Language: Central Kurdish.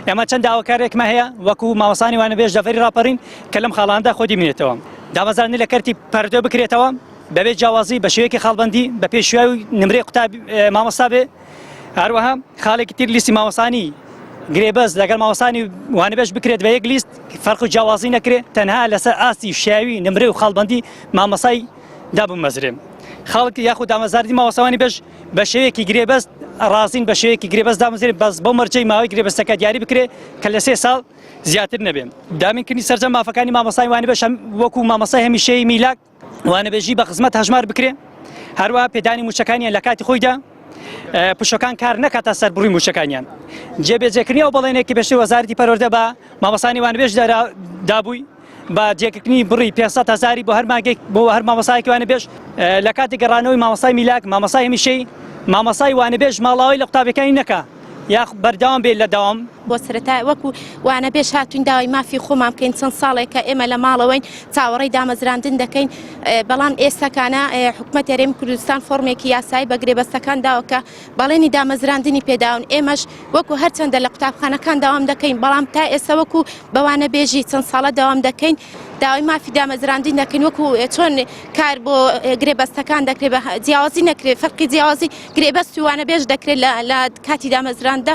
ئێمە چەند داواکارێکمان هەیە وەکو مامۆستانی وانەبێژ دەڤەری ڕاپەڕین کە لەم خاڵانەدا خۆی ببینێتەوە. دامەزراندن لە کەرتی پەروەردە بکرێتەوە بەبێ جیاوازی بە شێوەیەکی خاڵبەندی بە پێی شیاوی نمرەی قوتابی مامۆستا بێ. هەروەها خاڵێکی تر لیستی مامۆستانی گرێبەست لەگەڵ مامۆستانی وانەبێژ بکرێت بە یەک لیست فەرق و جیاوازی نەکرێت تەنها لەسەر ئاستی شیاوی نمرە و خاڵبەندی مامۆستای دابمەزرێ. خەڵک یاخود دامەزاردنی مامۆستاوانی بەش بە شێوەیەکی گرێبەست ڕازین بە شێوەیەکی گرێبەست دامەزرێن بەس بەو مەرجەی ماوەی گرێبەستەکە دیاری بکرێ کە لە سێ ساڵ زیاتر نەبێ. دابینکردنی سەرجەم مافەکانی مامۆستای وانەبێژ هەم وەکو مامۆستای هەمیشەیی میلاک وانەبێژی بە خزمەت هەژمار بکرێ. هەروەها پێدانی مووچەکانیان لە کاتی خۆیدا پشوەکان کار نەکاتە سەر بڕی مووچەکانیان. جێبەجێکردنی ئەو بەڵێنێک کە پێشتر وەزارەتی پەروەردە بە مامۆستانی وانەبێژ دابووی بە جێگرتنی بڕی 500 هەزاری بۆ هەر مانگێک بۆ هەر مامۆستایەکی وانەبێژ لە کاتی گەڕانەوەی مامۆستای میلاک مامۆستای هەمیشەی مامۆستای وانەبێژ ماڵاوای لە قوتابیەکانی نەکا یاخ بەردەوام بێت لە دەوام. بۆ سەرەتا وەکو وانەبێژ هاتوین داوای مافی خۆمان بکەین چەند ساڵێکە ئێمە لە ماڵەوەین چاوەڕێی دامەزراندن دەکەین بەڵام ئێستاکانە حکومەت هەرێمی کوردستان فۆرمێکی یاسایی بە گرێبەستەکان داوە کە بەڵێنی دامەزراندنی پێداون ئێمەش وەکو هەرچەندە لە قوتابخانەکان داوام دەکەین بەڵام تا ئێستا وەکو بەوانە بێژی چەند ساڵە داوام دەکەین داوای مافی دامەزراندن دەکەین وەکو چۆن کار بۆ گرێبەستەکان دەکرێت بە جیاوازی نەکرێت فەرقی جیاوازی گرێبەست و وانەبێژ دەکرێت لە کاتی دامەزراندە.